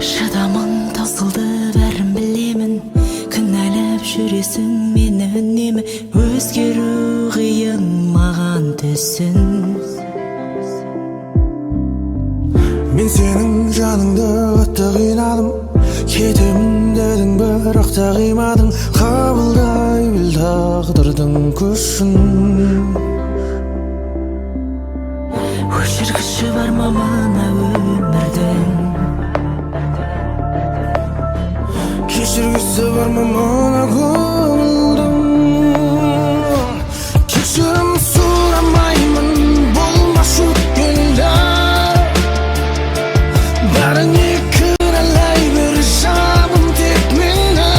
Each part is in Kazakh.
Шыдамың таусылды, бәрін білемін. Кінәлап жүресің мені үнемі. Өзгеру қиын маған, түсін. Мен сенің жаныңды қатты қинадым. Кетемін дедің, бірақ та қимадың. Қабылдай біл тағдырдың күшін. Өшіргіші бар ма мына өмірдің? Кешіргісі бар ма мына көңілдің? Кешірім сұрамаймын, болмашы өткенді. Бәріне кінәлай бер, жаным, тек мені.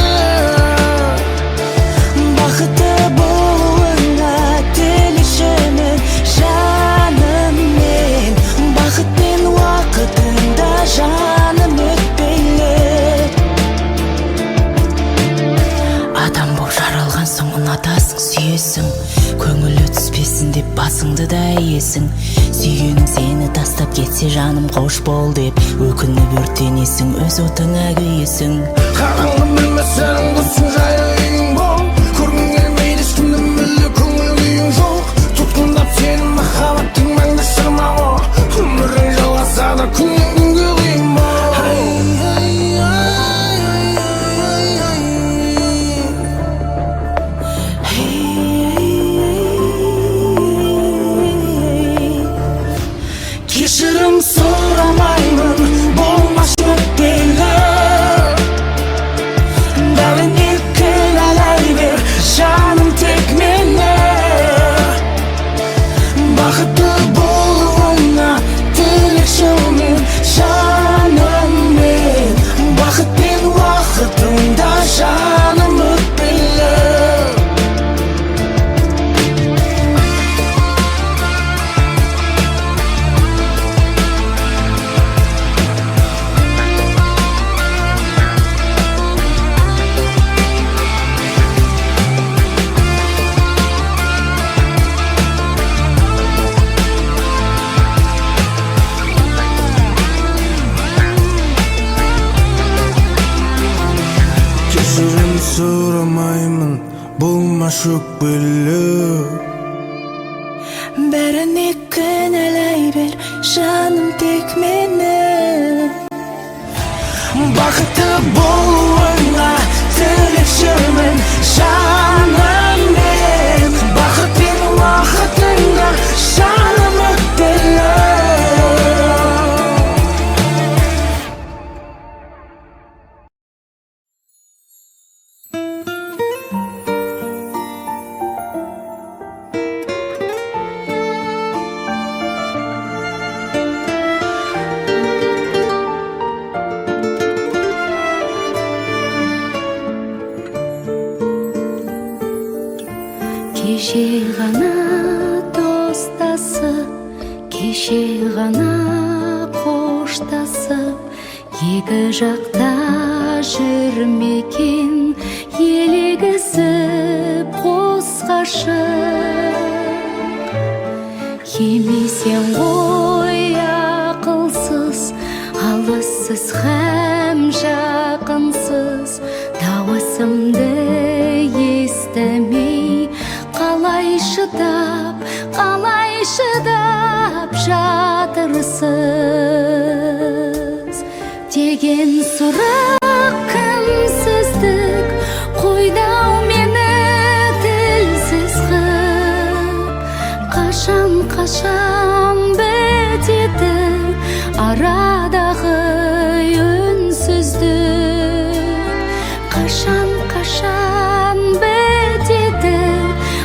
Бақытты болуыңа тілекшімін, жаным мен. Бақыт пен уақытыңда, жаным, өтпейлі. Адам боп жаралған соң ұнатасың, сүйесің. Көңілі түспесін деп басыңды да иесің. Сүйгенің сені тастап кетсе, жаным, қош бол деп өкініп өртенесің, өз отыңа күйесің. Қараңғы бөлме сенің досың, жайлы үйің бол. Көргің келмейді ешкімді мүлде, көңіл күйің жоқ. Тұтқындап сені махаббаттың мәңгі шырмауы. Өмірің жалғасады күннен күнге қиын бол. Кешірім сұрамаймын, болмашы өкпелі. Бәріне кінәлай бер, жаным, тек мені. Бақытты болуыңа тілекшімін, жаным мен. Бақыт пен уақытыңда, жаным, өтпелі. Кешірім сұрамаймын, болмашы өкпелі. Бәріне кінәлай бер, жаным, тек мені. Бақытты болуыңа тілекшімін, жаным мен. Бақыт пен уақытыңда, жаным, өтпелі. Кеше ғана достасып, кеше ғана қоштасып, екі жақта жүрмекен елегізіп қос ғашық. Емесең ғой ақылсыз, алыссыз һәм жақынсыз, дауысымды естімей қалай шыдап, қалай шыдап жатырсыз деген сұрақ кімсіздік қойды-ау мені тілсіз қып. Қашан, қашан бітеді арадағы үнсіздік? Қашан, қашан бітеді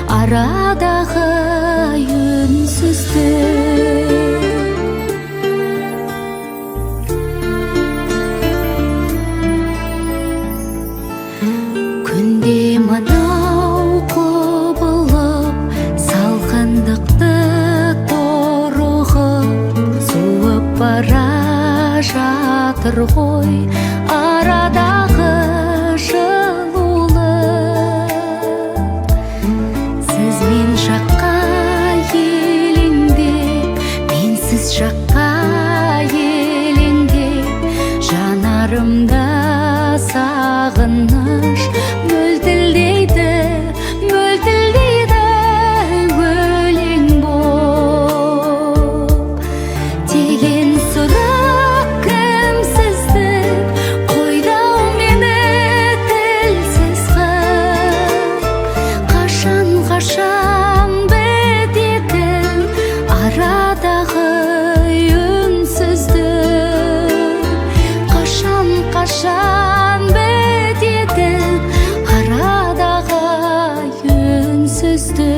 арадағы үнсіздік? Күнде мынау құбылып, салқындықты торығып, суып бара жатыр ғой арадағы Жанарымда сағыныш мөлтілдейді, мөлтілдейді өлең боп. Деген сұрақ кімсіздік қойды-ау мені тілсіз қып. Қашан, қашан бітетін арадағы үнсіздік? Қашан, қашан бітетін арадағы үнсіздік?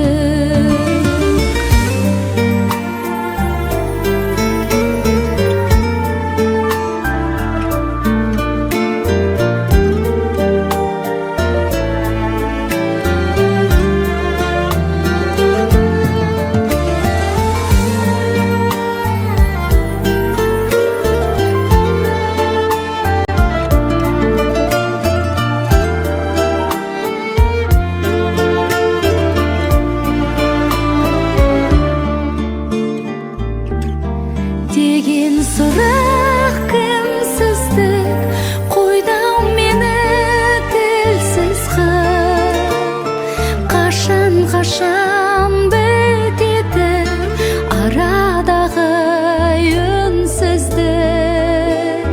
Деген сұрақ кімсіздік қойды-ау мені тілсіз қып. Қашан, қашан бітеді арадағы үнсіздік?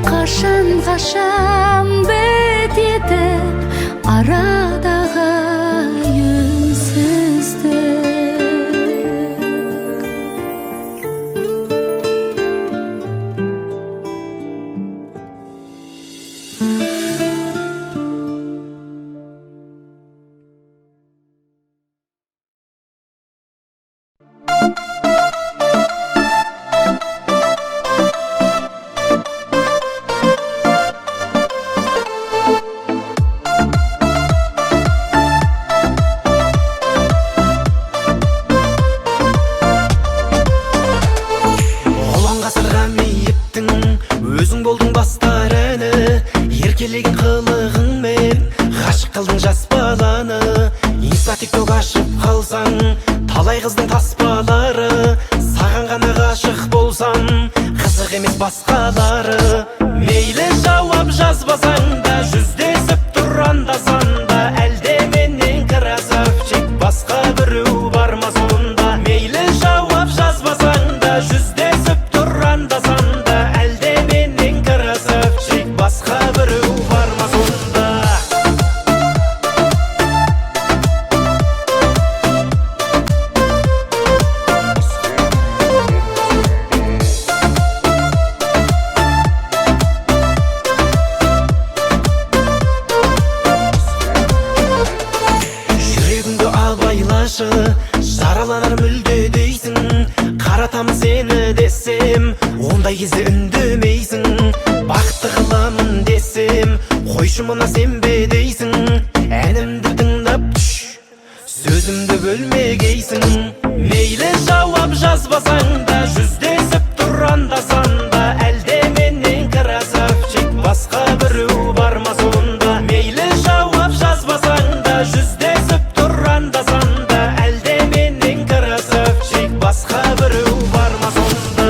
Қашан, қашан бітеді арадағы үнсіздік? Ұлан ғасырға мейіттің, өзің болдың бастар әні. Еркелеген қылығыңмен ғашық қылдың жас баланы. Инста, тикток ашып қалсаң, талай қыздың таспалары. Саған ғана ғашық болсам, қызық емес басқалары. Мейлі жауап жазбасаң да, жүздесіп тұр анда-санда. Әлде менен красавчик басқа біреу бар ма сонда? Мейлі жауап жазбасаң да, жүздесіп тұр анда-санда. Әлде менен красавчик басқа біреу бар ма сонда? Жүрегіңді абайлашы, жараланар мүлде дейсің. Қаратамын сені десем, ондай кезде үндемейсің. Бақытты қыламын десем, қойшы мына сенбе дейсің. Әнімді тыңдап түш, сөзімді бөлмегейсің. Мейлі жауап жазбасаң да, жүздесіп тұр анда-санда. Әлде менен красавчик басқа біреу бар ма сонда? Мейлі жауап жазбасаң да, жүздесіп тұр анда-санда. Әлде менен красавчик басқа біреу бар ма сонда?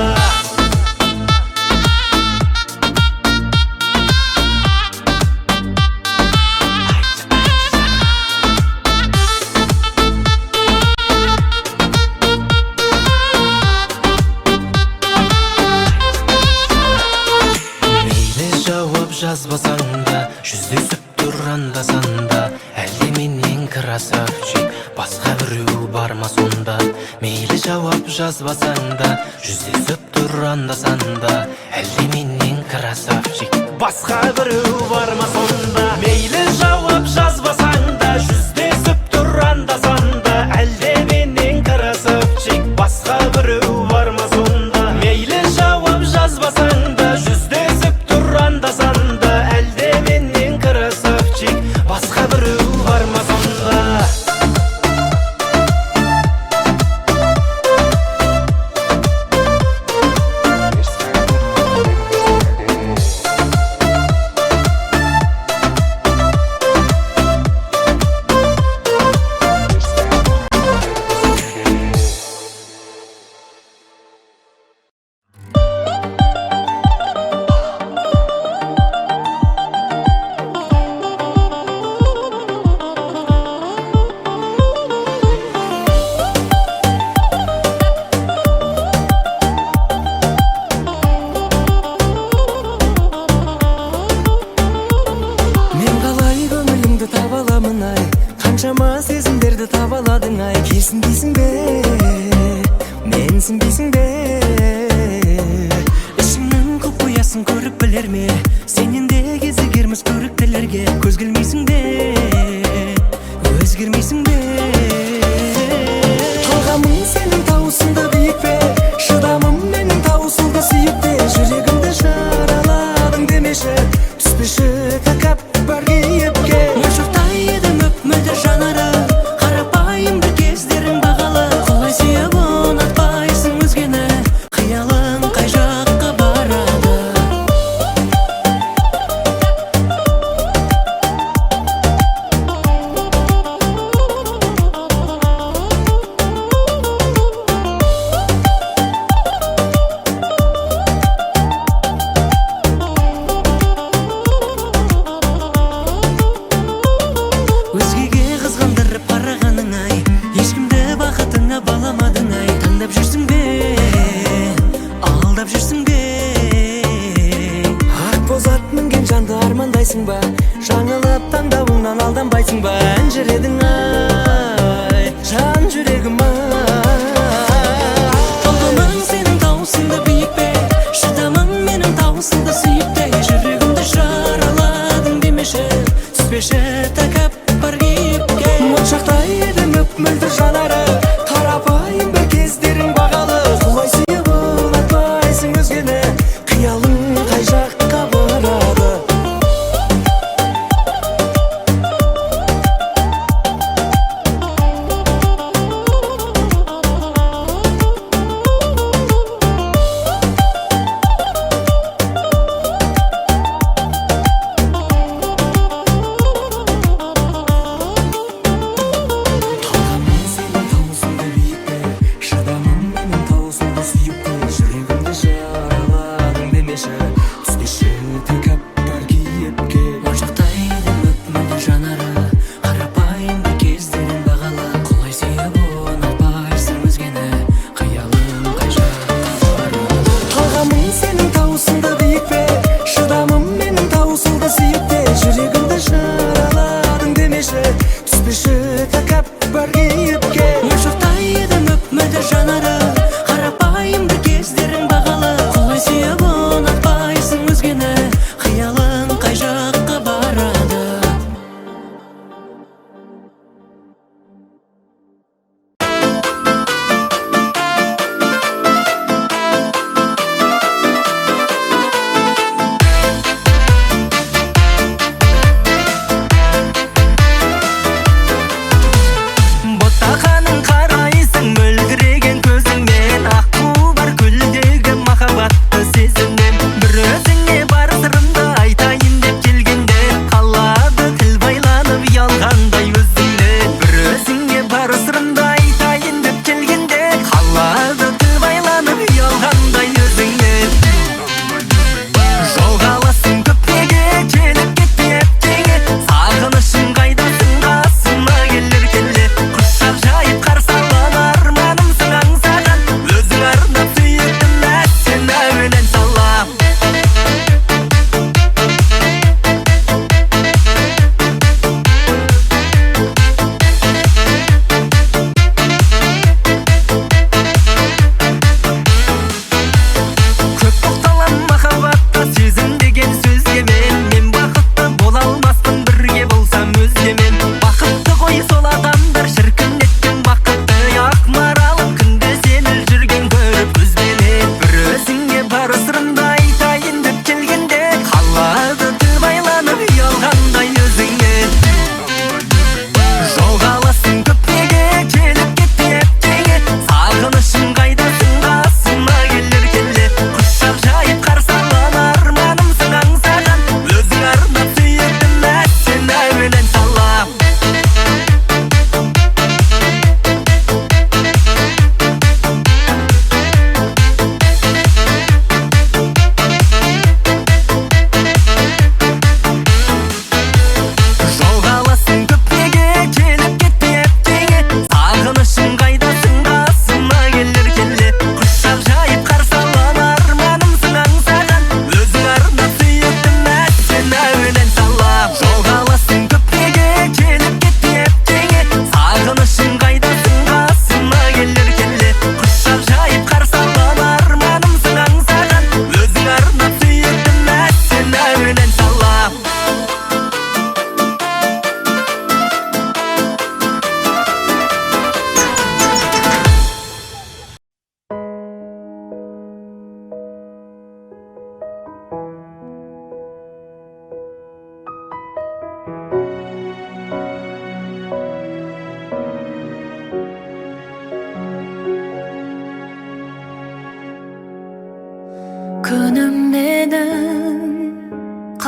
Мейлі жауап жазбасаң да, жүздесіп тұр анда-санда. Әлде менен красавчик басқа біреу бар ма сонда? Мейлі жауап жазбасаң да, жүздесіп тұр анда-санда. Әлде менен красавчик басқа біреу бар ма сонда? Мейлі жауап жазбасаң да, жүздесіп тұр анда-санда. Әлде менен красавчик басқа біреу бар ма сонда? Мейлі жауап жазбасаң да, жүздесіп тұр анда-санда. Әлде менен красавчик басқа біреу бар ма сонда? Қаншама сезімдерді табаладың ай, келсін бе, менсінбейсің бе? Ішіңнің құпиясын көріп білер ме? Сенен де кезігерміз көріктілерге. Көз келмейсің бе, өзгермейсің бе? Талғамың сенің таусынды биік пе? Шыдамым менің таусылды сүйіп те. Жүрегімді жараладың демеші, түспеші тәкаппар кейіпке. Моншақтай еді мөп-мөлдір жанары, қарапайым бір кездерің бағалы. Құлай сүйіп ұнатпайсың өзгені, қиялың қай жаққа барады? Өзгеге қызғандырып қарағаның ай, ешкімді бақытыңа баламадың ай. Таңдап жүрсің бе, алдап жүрсің бе? Ақ боз ат мінген жанды армандайсың ба? Жаңылып таңдауыңнан алданбайсың ба? Әнжіредің ай, жан жүрегім ай. Талғамың сенің таусынды биік пе? Шыдамың менің таусылды сүйіп те. Жүрегімді жараладың демеші, түспеші тәкаппар кейіпке. Моншақтай еді мөп-мөлдір жанары, қарапайым бір кездерің бағалы. Құлай сүйіп ұнатпайсың өзгені, қиялың қай жаққа барады?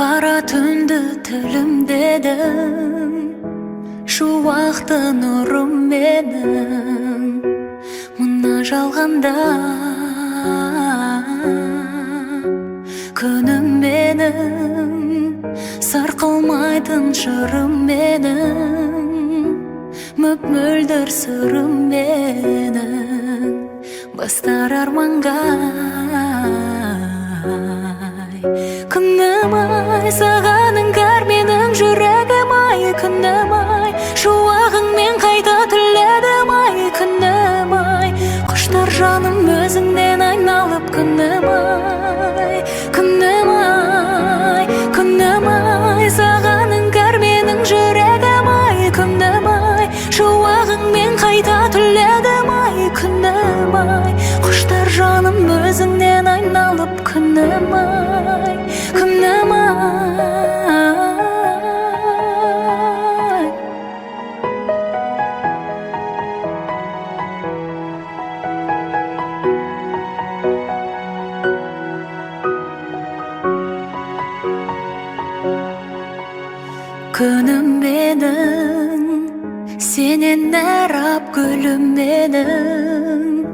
Қара түнді тілімдедің, шуақты нұрым менің, мына жалғанда күнім менің, сарқылмайтын жырым менің, мөп-мөлдір сырым менің, бастар арманға. Күнім ай, саған іңкәр менің жүрегім ай, күнім ай, шуағыңмен қайта түледім ай, күнім ай, құштар жаным өзіңнен айналып, күнім ай, күнім ай, күнім ай, саған іңкәр менің жүрегім ай, күнім ай, шуағыңмен қайта түледім ай, күнім ай, құштар жаным өзіңнен айналып, күнім ай, күнім ай. Күнім менің, сенен нәрап гүлім менің,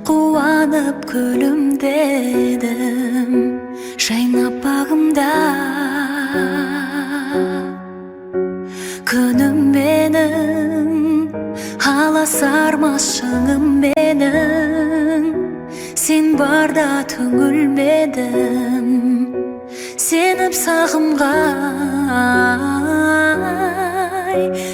қуанып күлімдедім, жайнап бағымда. Күнім менің, аласармас шыңым менің, сен барда түңілмедім, сеніп сағымға.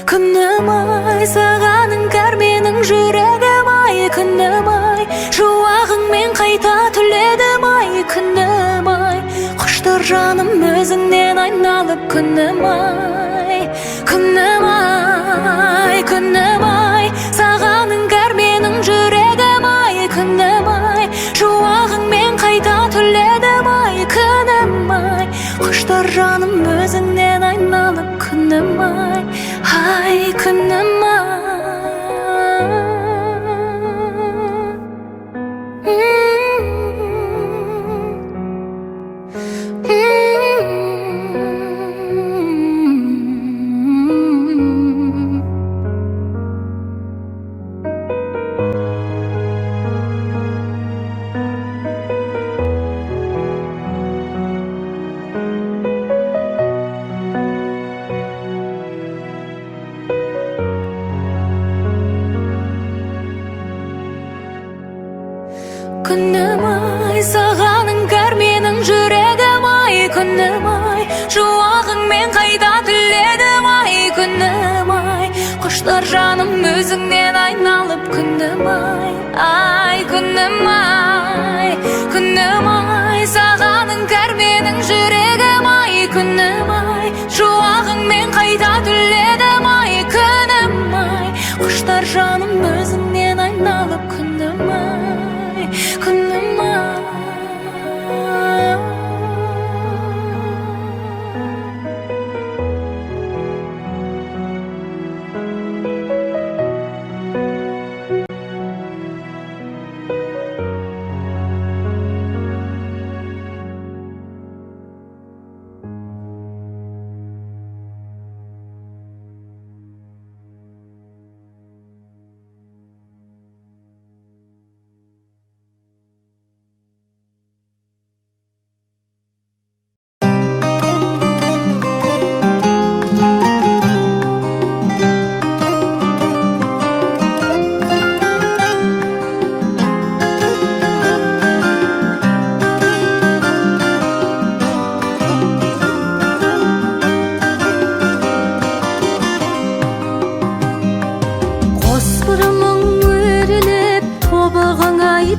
Күнім ай, саған іңкәр менің жүрегім ай, күнім ай, шуағыңмен қайта түледім ай, күнім ай, құштар жаным өзіңнен айналып, күнім ай, күнім ай, күнім ай, саған іңкәр менің жүрегім ай, күнім ай, шуағыңмен қайта түледім ай, күнім ай, құштар жаным өзіңнен айналып, күнім ай, ай, күнім ай. Күнім ай, саған іңкәр менің жүрегім ай, күнім ай, шуағыңмен қайта түледім ай, күнім ай, құштар жаным өзіңнен айналып, күнім ай, ай, күнім ай, күнім ай, саған іңкәр менің жүрегім ай, күнім ай, шуағыңмен қайта түледім ай, күнім ай, құштар жаным өзіңнен айналып, күнім ай, күнім ай.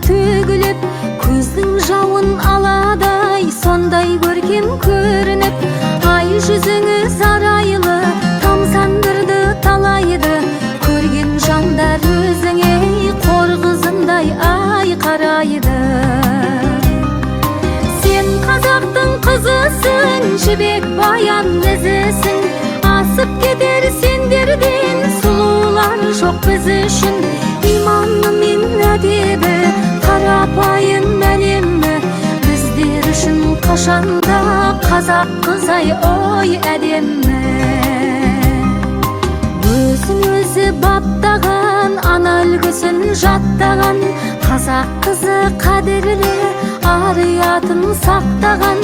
Төгіліп, көздің жауын аладай, сондай көркем көрініп, ай жүзіңіз арайлы, тамсандырды талайды, көрген жандар өзіңе қор қызындай ай қарайды. Сен қазақтың қызысың, жібек баян ізісің, асып кетер сендерден сұлулар жоқ біз үшін. Иманы мен әдебі, қарапайым әлемі, біздер үшін қашанда қазақ қыз ай ой әдемі. Өзін өзі баптаған, ана үлгісін жаттаған, қазақ қызы қадірлі, ар ұятын сақтаған,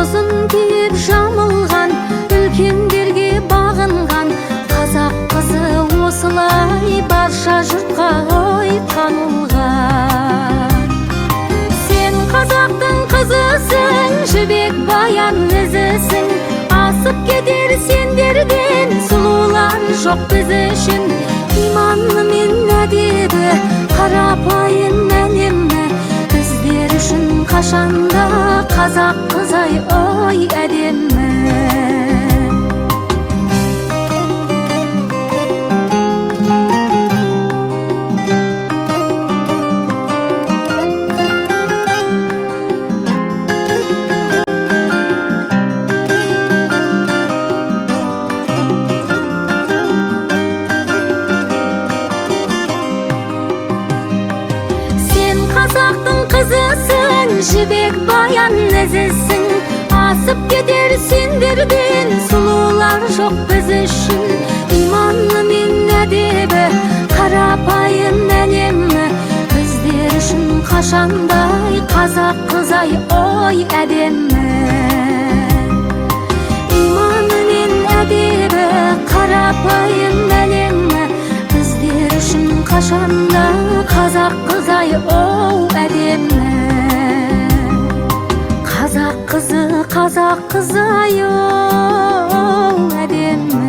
ұзын киіп жамылған, үлкендерге бағынған, қазақ қызы осылай барша жұртқа ой танылған. Сен қазақтың қызысың, жібек баян ізісің, асып кетер сендерден сұлулар жоқ біз үшін. Иманы мен әдебі, қарапайым әлемі, біздер үшін қашанда қазақ қыз ай ой әдемі. Қазақтың қызысың, жібек баян ізісің, асып кетер сендерден сұлулар жоқ біз үшін. Иманы мен әдебі, қарапайым әлемі, біздер үшін қашандай қазақ қыз ай ой әдемі. Иманы мен әдебі, қарапайым әлемі, біздер үшін қашанда қазақ қыз ай оу әдемі. Қазақ қызы, қазақ қызы ай оу әдемі.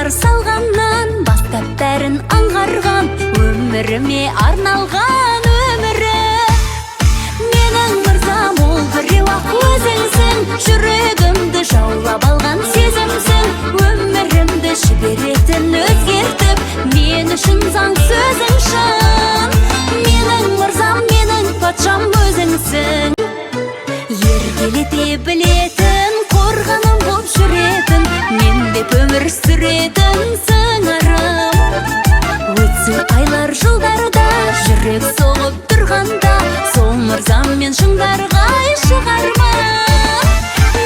Назар салғаннан бастап бәрін аңғарған, өміріме арналған өмірім. Менің мырзам ол біреу-ақ өзіңсің, жүрегімді жаулап алған сезімсің, өмірімді жіберетін өзгертіп, мен үшін заң сөзің шын. Менің мырзам, менің патшам өзіңсің. Еркелете білетін, қорғаным боп жүретін, мен деп өмір сүретін сыңарым. Өтсе айлар жылдарда, жүрек соғып тұрғанда, сол мырзаммен шыңдарға шығармын.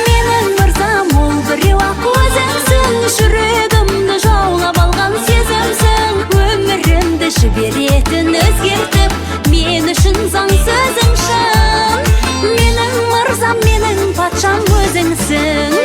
Менің мырзам ол біреу-ақ өзіңсің, жүрегімді жаулап алған сезімсің, өмірімді жіберетін өзгертіп, мен үшін заң сөзің шын. Менің мырзам, менің патшам өзіңсің.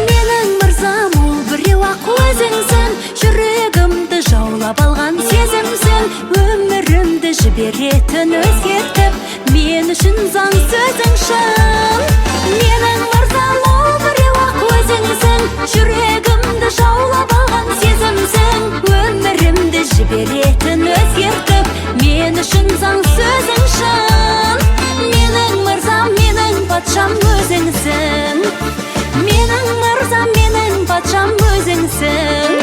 Менің мырзам ол біреу-ақ өзіңсің, жүрегімді жаулап алған сезімсің, өмірімді жіберетін өзгертіп, мен үшін заң сөзің шын. Менің мырзам ол біреу-ақ өзіңсің, жүрегімді жаулап алған сезімсің, өмірімді жіберетін өзгертіп, мен үшін заң сөзің шын. Менің мырзам, менің патшам өзіңсің. Менің мырзам, менің патшам өзіңсің.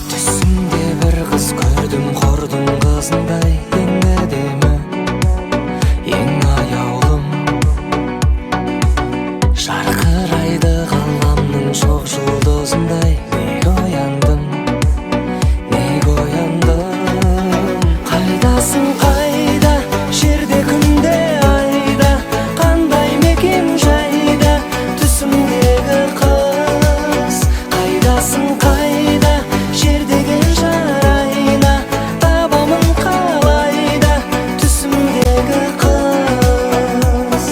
Түсімде бір қыз көрдім, қордың қызындай, ең әдемі, ең аяулым. Жарқырайды ғаламның шоқ жұлдызындай, неге ояндым, неге ояндым? Қайдасың, қайда, жерде, күнде, айда, қандай мекен жайда, түсімдегі қыз? Қайдасың, қайда, жердегі жарайна, табамын қалайда, түсімдегі қыз?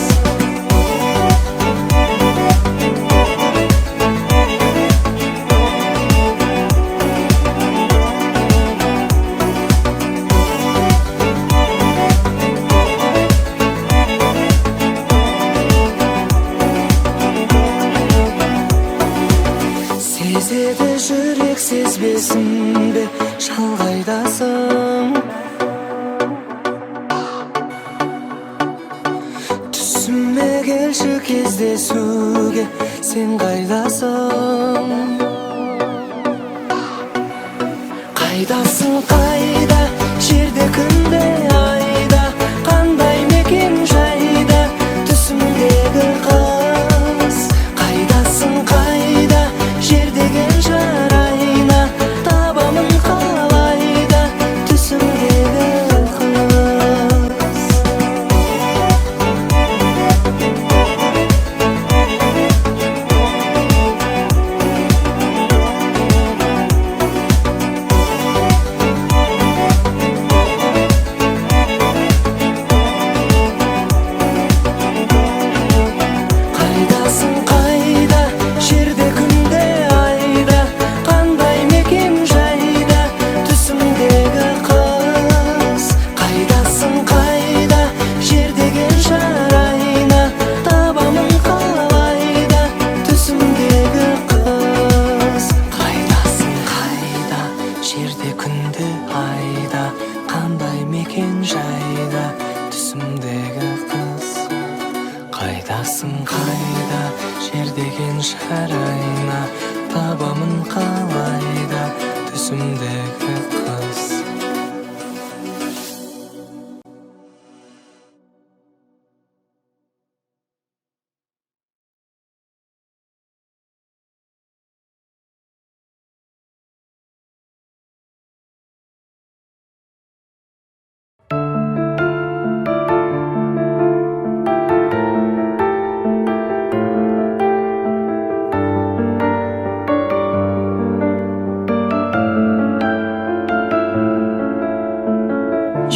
Сезеді жүрек, сезбесін бе, шалғайдасың. Түсіме келші кездесуге, сен қайдасың? Қайдасың, қайда, жерде, күнде, айда, қандай мекен жайда, түсімдегі қыз? Қайдасың, қайда, жердегі жарайна, табамын қалайда, түсімдегі қыз? Басың қайда, жер деген шарайна, табамын қалайда түсімдегі қыз.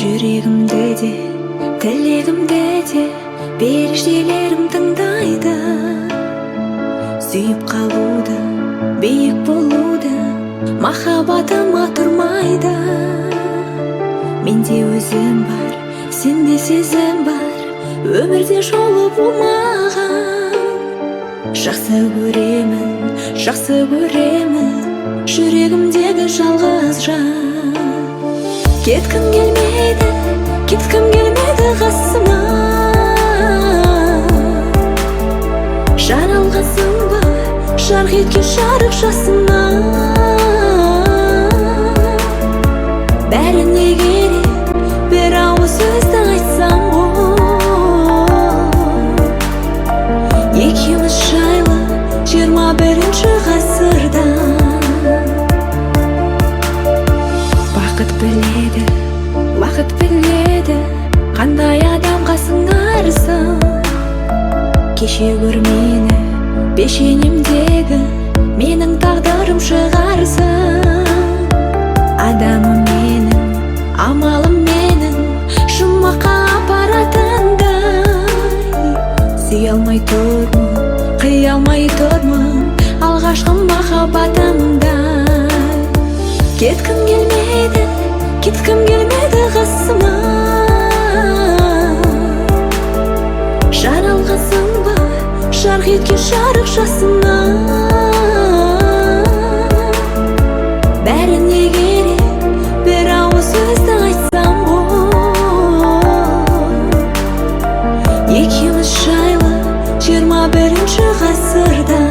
Жүрегімді де, тілегімді де періштелерім тыңдайды. Сүйіп қалуды, биік болуды махаббатыма тұрмайды. Менде өзім бар, сенде сезім бар, өмірде жолы болмаған. Жақсы көремін, жақсы көремін, жүрегімдегі жалғыз жан. Кеткім келмейді, кеткім келмейді қасымнан. Жаралғансың ба, жарқ еткен жарық жасымнан. Бәріне керек бір ауыз сөзді айтсам ғой. Екеуміз жайлы 21-ші ғасырда. Бақыт біледі, уақыт біледі, қандай адамға сыңарсың. Кеше көр мені, пешенемдегі менің тағдырым шығарсың. Адамым менің, амалым менің, жұмаққа апаратындай. Сүйе алмай тұрмын, қия алмай тұрмын, алғашқы махаббатымдай. Кеткім келмейді, кеткім келмейді қасымнан. Жаралғансың ба, жарқ еткен жарық жасымнан. Бәріне керек бір ауыз сөзді айтсам ғой. Екеуміз жайлы 21-ші ғасырда.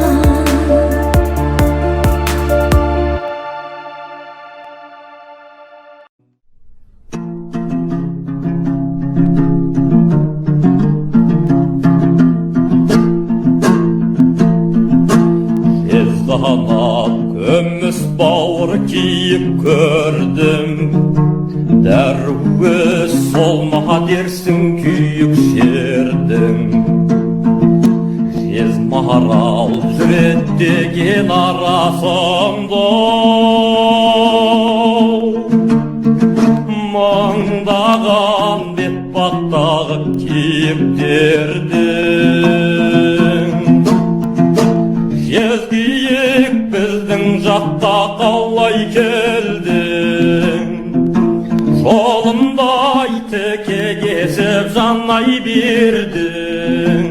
Жезқанат күміс бауыр киіп көрдім, дәруі солма дерсің күйік жердің. Жез марал жүрет деген арасымда, мыңдаған бетпақтағы киіктердің. Жез киік біздің жаққа қалай келдің, жолымдай теке кесіп жанай бердің.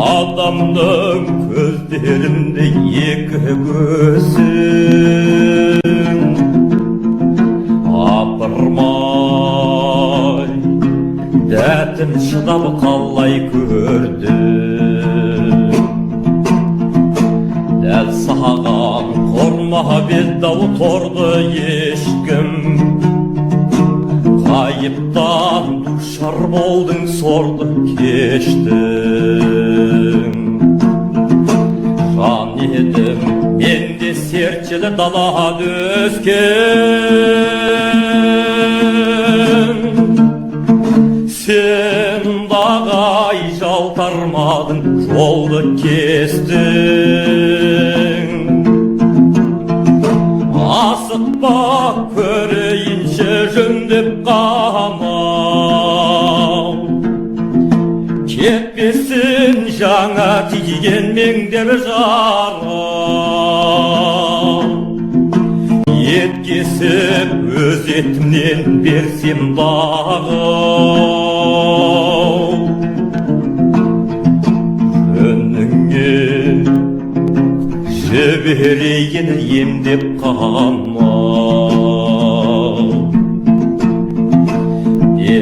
Адамның көздерінде екі көзің, апырмай, дәтім шыдап қалай көрдің. Дәл саған құрма белдау торды ешкім, ғайыптан душар болдың, сорды кештің. Жан едім мен де серчіл далада өскен, сен дағай жалтармадың, жолды кестің. Асықпа көрейінші жөндеп қамау, кетпесін жаңа тиген меңдеп жарау. Ет кесіп өз етімнен берсем дағы, жөніңе жіберейін емдеп қамау.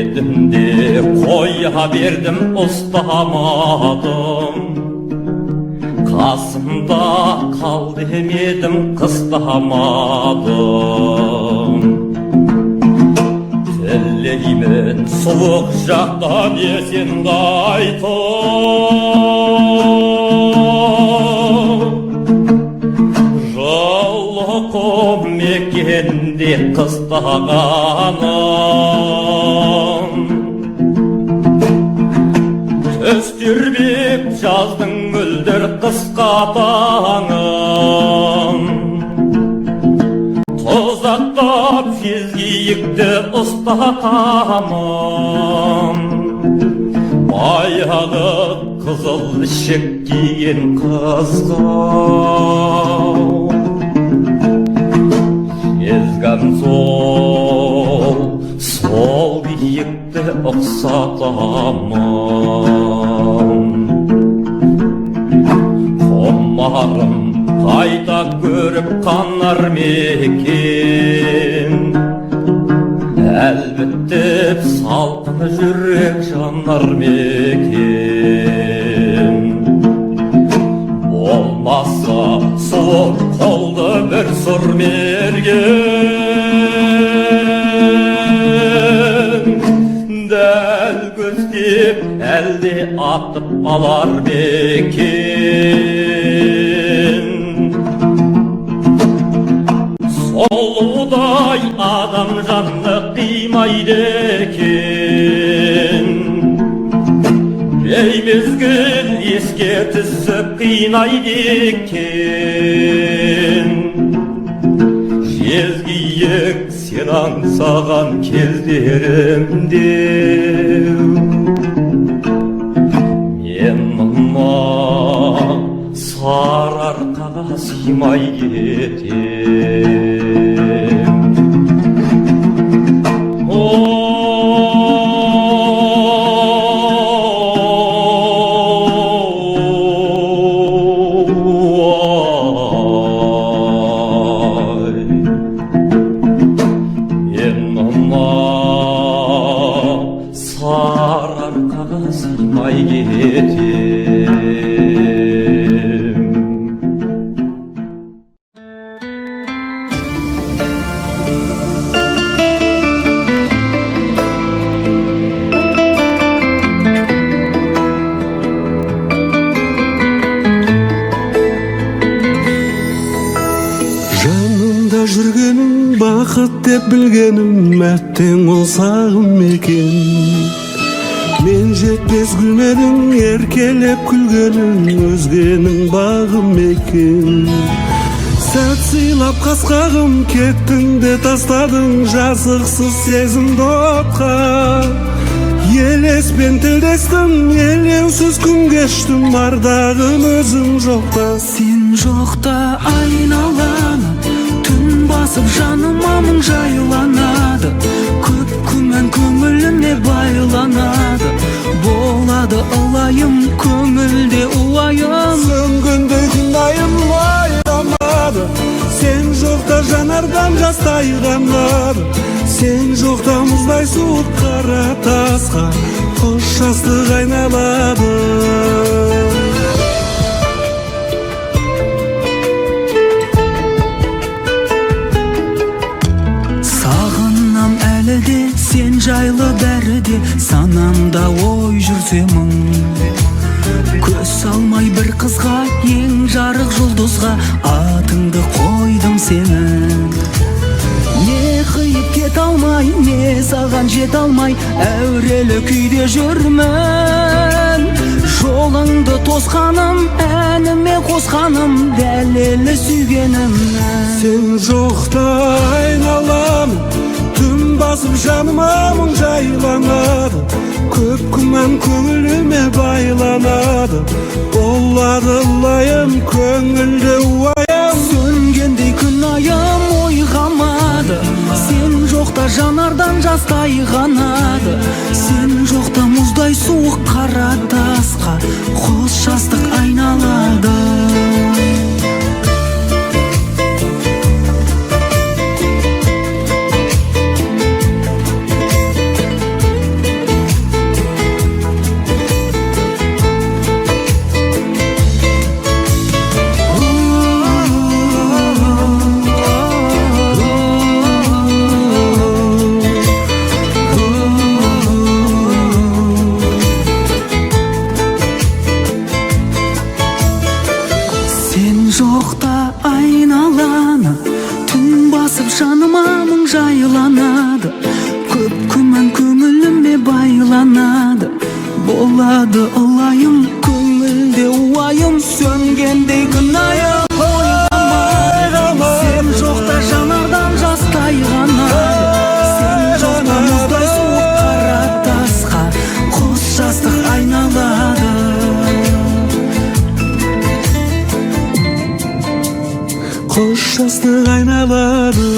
Дедім де қоя бердім, ұстамадым. Қасымда қал демедім, қыстамадым. Тілеймін суық жақтан есен қайтып, жылы құм мекенде қыстағаным. Түс тербеп жаздың мөлдір қысқа таңын, тұзақтап жезкиікті ұстатамын. Баяғы қызыл ішек киген қызға Жезган сол биікті ұқсатамын. Құмарым қайта көріп қанар мекен, Әлбіттеп салқын жүрек жанар мекен. Болмаса суық қолды бір сұр мерген, Дәл көздеп әлде атып алар мекен. Сұлудай адам жанны қимайды екен, Беймезгіл еске түсіп қинайды екен. Жезкиік сен аңсаған кездерімде, Мен мына Сарыарқаға сыймай кетем. Ой, мен мына Сарыарқаға сыймай кетем. Жанымда жүргенің бақыт деп білгенім, әттең ол сағым екен. Мен жетпес гүлменің еркелеп күлгенің өзгенің бағым екен. Сәт сыйлап қасқағым кеттің де тастадың жазықсыз сезімді отқа. Елеспен тілдестім, елеусіз күн кештім, ардағым өзің жоқта. Сен жоқта айналаны түн басып жаныма мұң жайланады. Көп күмән көңіліме байланады. Болады ылайым көңілде уайым. Сөнгендей күн лайламады. Сен жоқта жанардан жас тайғанады. Сен жоқта мұздай суық қара тасқа қос жастық айналады. Сағынам әлі де сен жайлы бәрі де, санамда ой жүрсе мың. Көз салмай бір қызға, ең жарық жұлдызға атыңды қойдым сенің. Не қиып кете алмай, не саған жете алмай, әурелі күйде жүрмін. Жолыңды тосқаным, әніме қосқаным, дәлелі сүйгенімнің. Сен жоқта айналам, түн басып жаныма мұң жайланады. Көп күмән көңіліме байланады. Болады ылайым көңілде уайым. Сөнгендей күн айым ойғамады. Сен жоқта жанардан жас тайғанады. Сен жоқта мұздай суық қара тасқа қос жастық айналады. Болады ылайым, көңілде уайым, сөнгендей күн айым. Ойламады, сен жоқта жанардан жас тайғанады. Сен жоқта мұздай суық қара тасқа қос жастық айналады. Қос жастық айналады.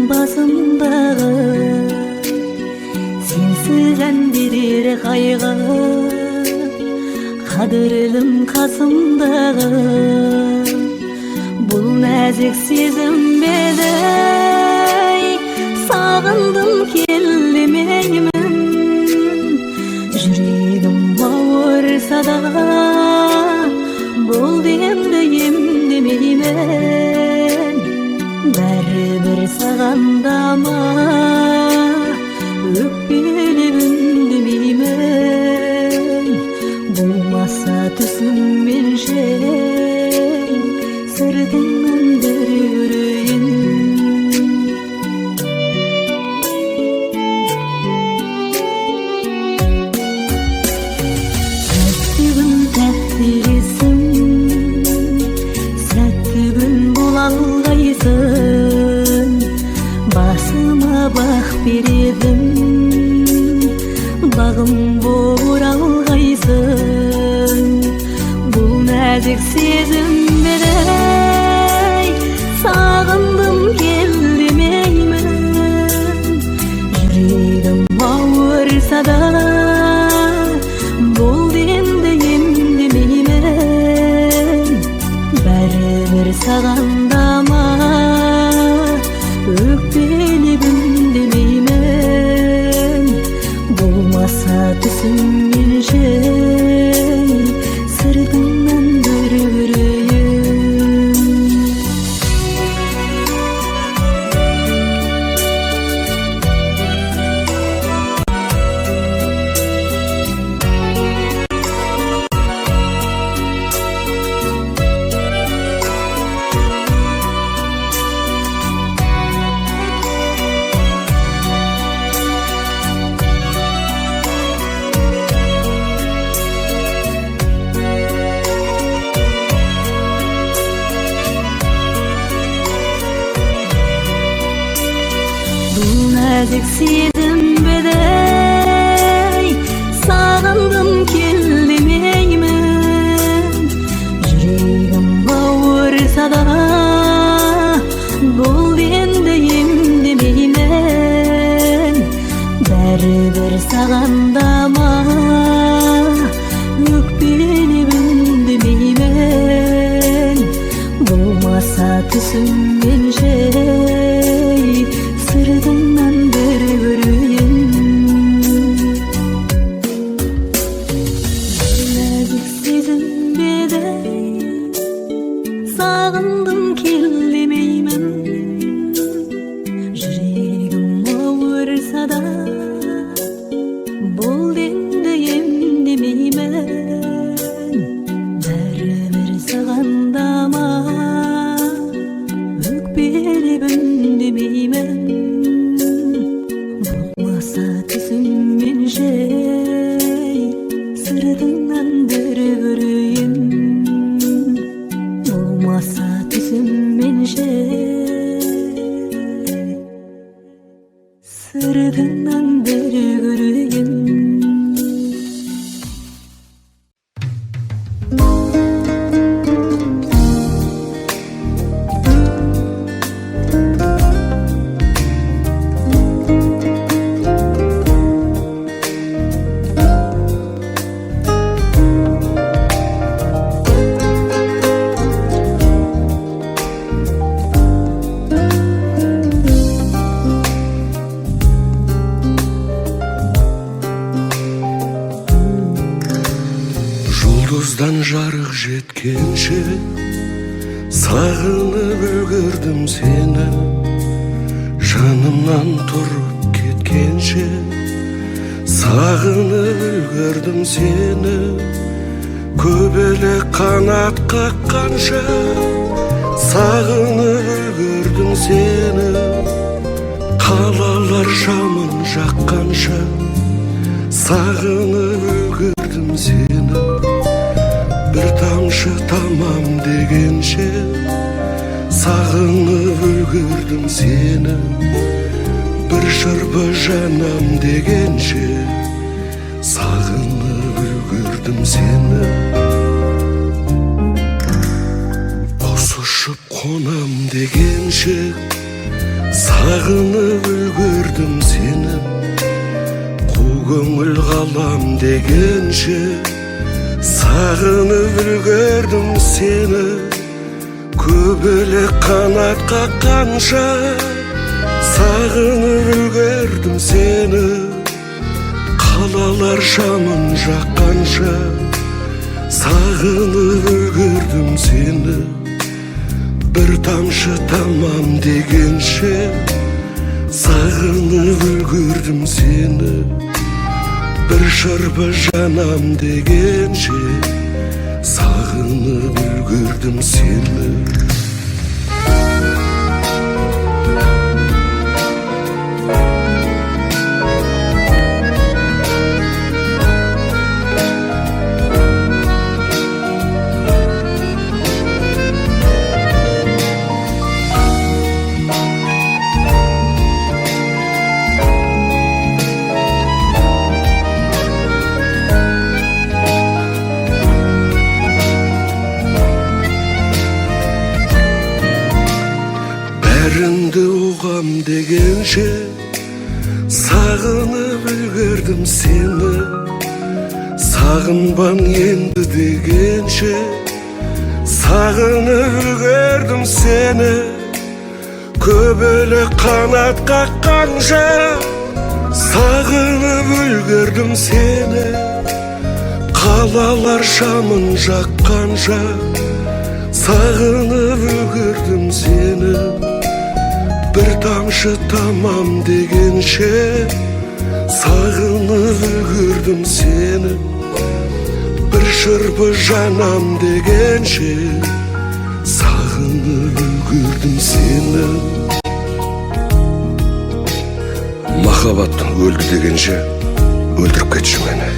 басымдағы, сенсіз ән берер қайғы, қадірлім қасымдағы. Бұл нәзік сезім бе еді, сағындым кел демеймін. Жүрегім ауырса да, бұл демді емдемеймін. Бәрібір саған дама, өкпелеп үндемеймін. Болмаса түсіммен жей, сыртыңнан бір көрейін. Сәтті күн тәтті ресім, сәтті күн бола алғайсың. Басыма бақ бередім, бағым оралғайсың. Бұл нәзік сезім бе еді, сағындым кел демеймін. Жүрегім ауырса да, бұл демді емдемеймін. Бәрібір саған дама, өкпелеп үндемеймін. Болмаса түсіммен жей, сыртыңнан бір көрейін. Бұл нәзік сезім бе еді, сағындым кел демеймін. Жүрегім ауырса да, бұл демді емдемеймін. Бәрібір саған дама, өкпелеп үндемеймін. Болмаса түсіммен жей, сыртыңнан бір көрейін. Нәзік сезім бе еді, сағындым кел демеймін. Жүрегім ауырса да, бұл демді емдемеймін. Бәрібір саған дама, өкпелеп үндемеймін. Болмаса түсіммен жей, сыртыңнан бір көрейін. Болмаса түсіммен жей, сыртыңнан бір көрейін. Жұлдыздан жарық жеткенше, сағынып үлгердім сені. Жанымнан тұрып кеткенше, сағынып үлгердім сені. Көбелек қанат қаққанша, сағынып үлгердім сені. Қалалар жамын жаққанша, сағынып үлгердім сені. Бір тамшы тамам дегенше, сағынып үлгердім сені. Бір шырпы жанам дегенше, сағынып үлгердім сені. Құс ұшып қонам дегенше, Сағынып үлгердім сені, қу көңіл қалам дегенше. Сағынып үлгердім сені, көбелек қанат қаққанша. Сағынып үлгердім сені, қалалар шамын жаққанша. Сағынып үлгердім сені, бір тамшы тамам дегенше. Сағынып үлгердім сені, бір шырпы жанам дегенше. Сағынып үлгердім сені. Бәріңді ұғам дегенше, сағынып үлгердім сені. Сағынбам енді дегенше, сағынып үлгердім сені. Көбелек қанат қаққанша, сағынып үлгердім сені. Қалалар шамын жаққанша, сағынып үлгердім сені. Бір тамшы тамам дегенше, сағынып үлгердім сені. Бір шырпы жанам дегенше, сағынып үлгердім сені. Махаббат өлді дегенше, өлтіріп кетші мені.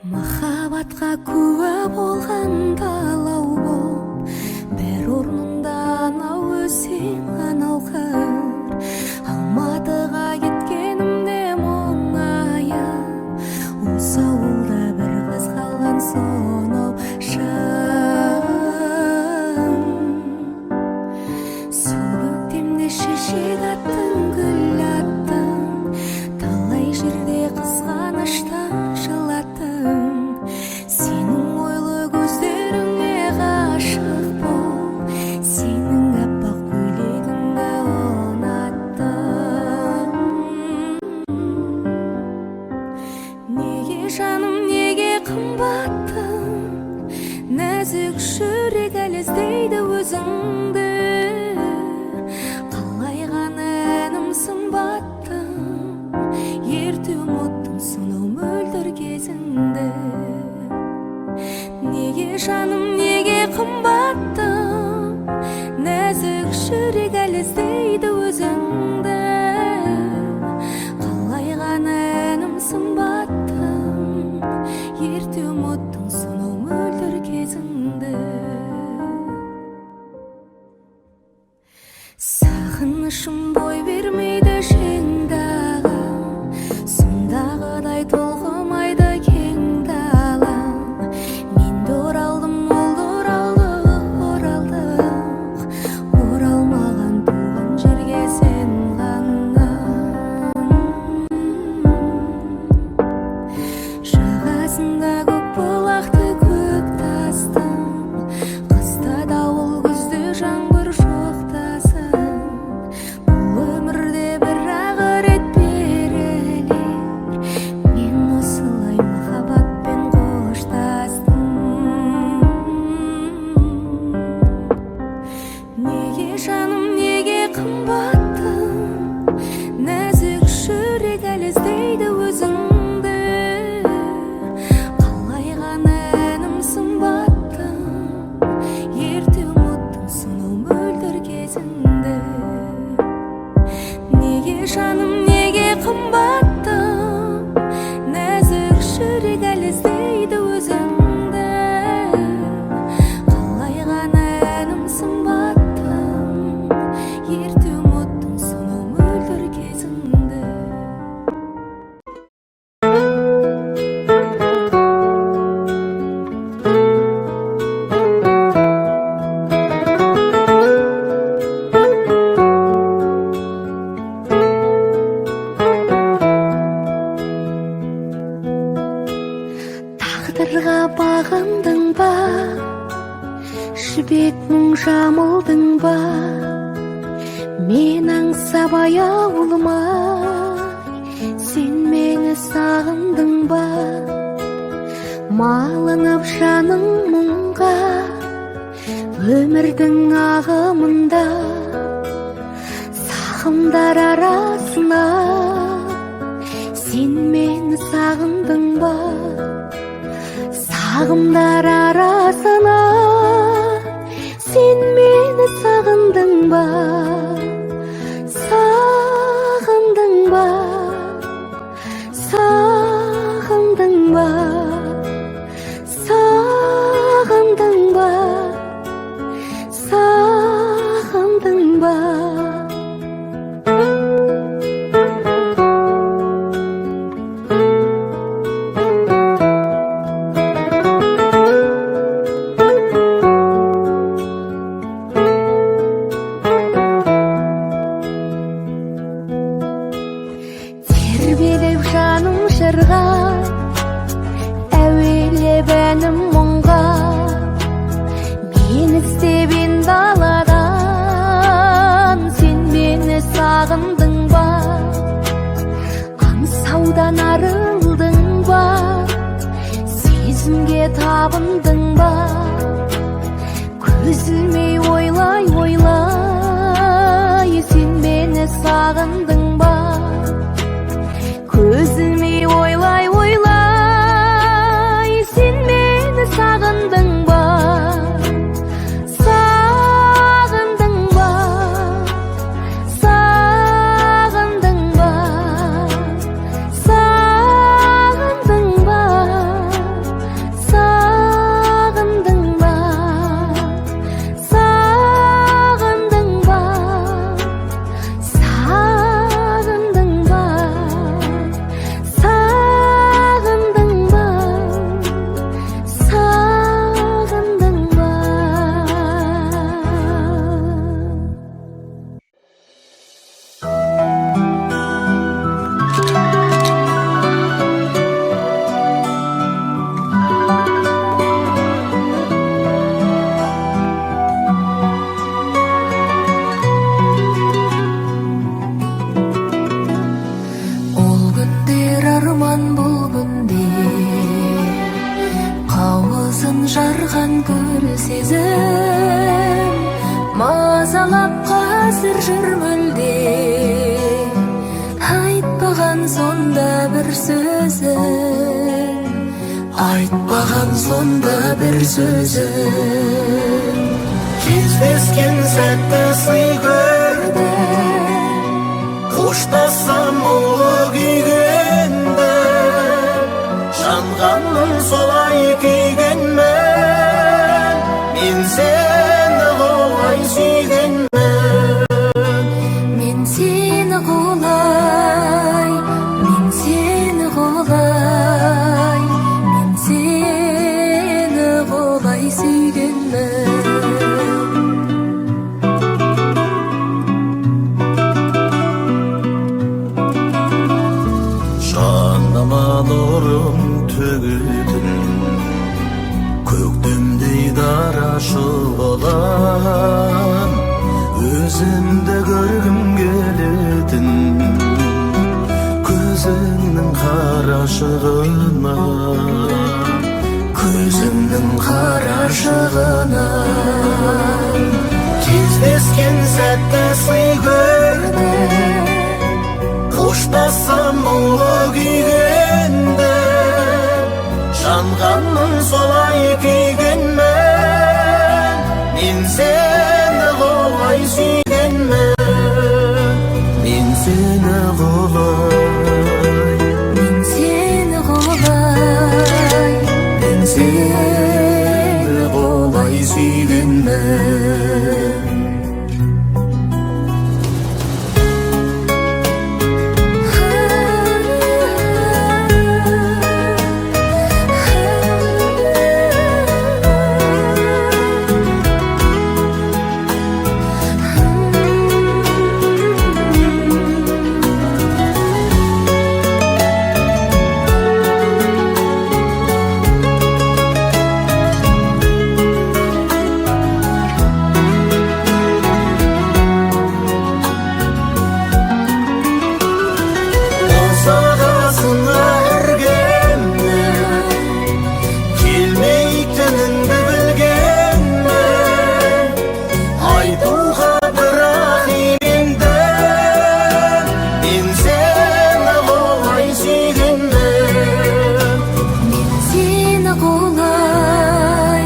Махаббатқа куә болған далау боп, бір орнында анау өзен, анау қыр. Алматыға кеткенімде мұңайып, осы ауылда бір қыз қалған сонау шын. Сол көктемде шешек аттың, гүл аттың, талай жерде қызғаныштан жылаттың. Сенің ойлы көздеріңе ғашық бол, сенің аппақ көйлегіңді ұнаттым. Неге жаным, неге қымбаттың, нәзік жүрек әлі іздейді өзіңді. Қалай ғана әнім сымбаттым, ерте ұмыттым сонау мөлдір кезіңді. Неге жаным, неге қымбаттым, нәзік жүрек әлі іздейді өзіңді. Қалай ғана әнім сымбаттым, ерте ұмыттың сонау мөлдір кезіңді. Сағынышым бой бермейді жеңдағы, сондағыдай толқымайды кең далам. Мен де оралдым, ол да оралды, оралдық. Оралмаған туған жерге сен ғана. Жағасында көк бұлақ Тағдырға бағындың ба, жібек мұң жамылдың ба, мен аңсап аяулымай, сен мені сағындың ба? Малынып жаның мұңға, өмірдің ағымында, сағымдар арасына, сен мені сағындың ба? Сағымдар арасына, сен мені сағындың ба? Сағындың ба? Сағындың ба? Сағындың ба? Сағындың ба? Тербеліп жаным жырға, әуелеп әнім мұңға, мен іздеп ен даладан, сен мені сағындың ба? Аңсаудан арылдың ба, сезімге табындың ба? Көз ілмей ойлай ойлай, сен мені сағындың ба? Көз ілмей ойлай ойлай, сен мені сағындың ба? Сағындың ба? Сағындың ба? Сағындың ба? Сағындың ба? Сағындың ба? Сағындың ба? Сағындың ба? Сағындың ба? Ол күндер арман, бұл күндер қауызын жарған гүл сезім мазалап қазір жүр мүлде, айтпаған сонда бір сөзің, Айтпаған сонда бір сөзің. Кездескен сәтті сый көрдім, қоштассам мұңлы күйгенді, жанғанмын солай күйгенмін, мен сені құлай сүйгенмін. Мен сені құлай, мен сені құлай, мен сені құлай сүйгенмін. Жаныма нұрын төгетін көктемдей дара шұғылам, өзіңді көргім келетін көзіңнің қарашығынан, көзіңнің қарашығынан. Кездескен сәтті сый көрдім, қоштассам мұңлы күйгенді, жанғанмын солай күйгенмін, мен сені құлай сүйгенмін, мен сені құлай, Мен сені құлай, мен сені құлай сүйгенмін. құлай.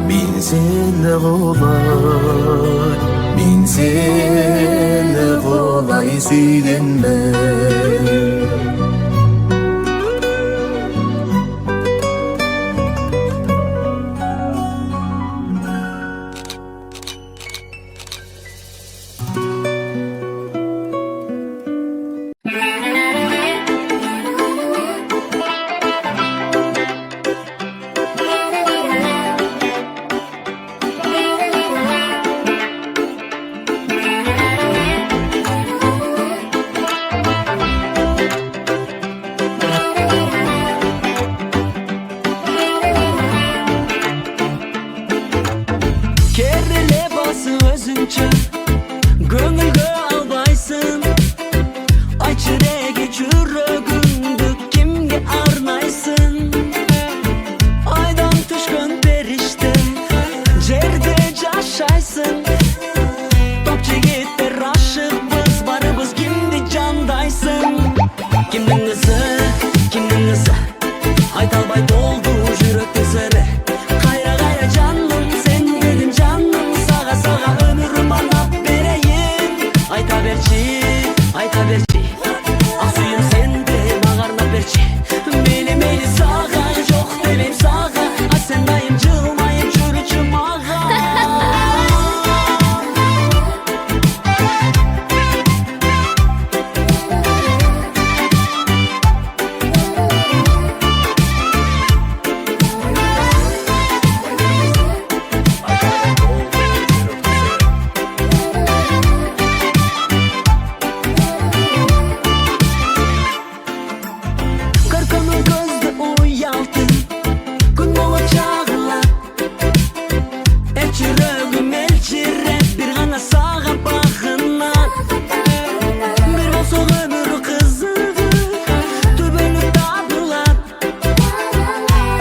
Мен сені құлай, мен сені құлай сүйгенмін. Керіле басы өзіңше, көңілге албайсың. Айтшы неге жүрегіңді кімге арнайсың? Айдан түскен періште, жерде жашайсың. Топ жігіттер ашықпыз, барыбыз кімді жандайсың? Кімнің қызы, кімнің қызы, айта албай толду жүректің сыры. Қайра, қайра жаным, сен дедім жаным, саға, саға өмірім арнап берейін. Айта берші, айта берші, ақ сүйем сен де маған арнап берші. Мейлі, мейлі саға, жоқ демейм саға, а сен дайым жылмайып жүрші маған. Көркөмүн көздү уялтып, күн болуп чагылат. Эл жүрөгүм элчиреп, бир гана сага багынат. Бир болсок өмүр кызыгы түбөлүк табылат.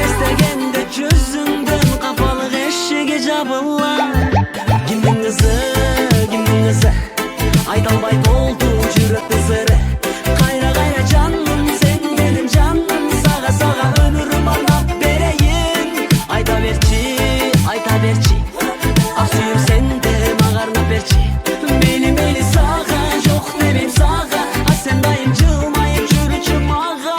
Эстегенде жүзүңдөн капалык эшиги жабылат. Кимдин кызы, кимдин кызы, айта албай толду жүрөктүн сыры. Кайра, кайра жаным, сен дедим жаным, сага, сага өмүрүм арнап берейин. Айта берчи, айта берчи, ак сүйүм сен де мага арнап берчи. Мейли, мейли сага, жок демейм сага, а сен дайым жылмайып жүрчү мага.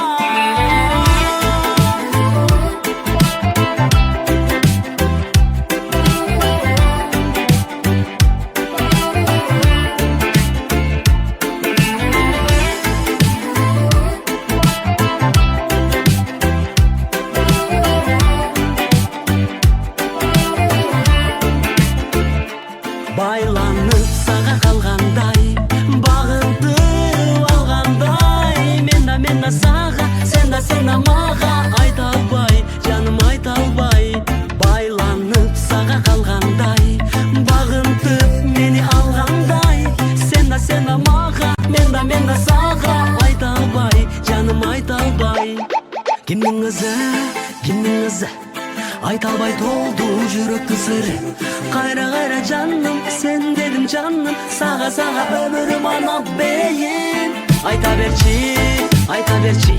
Байланып сага калгандай, багынтып алгандай, мен да, мен да сага, сен да, сен да мага. Айта албай, жаным, айта албай. Байланып сага калгандай, багынтып мени алгандай, сен да, сен да мага, мен да, мен да сага. Айта албай, жаным, айта албай. Кимдин кызы, кимдин кызы, айта албай толду жүрөктүн сыры. Кайра, кайра жаным, сен дедим жаным, сага, сага өмүрүм арнап берейин. Айта берчи, айта берчи.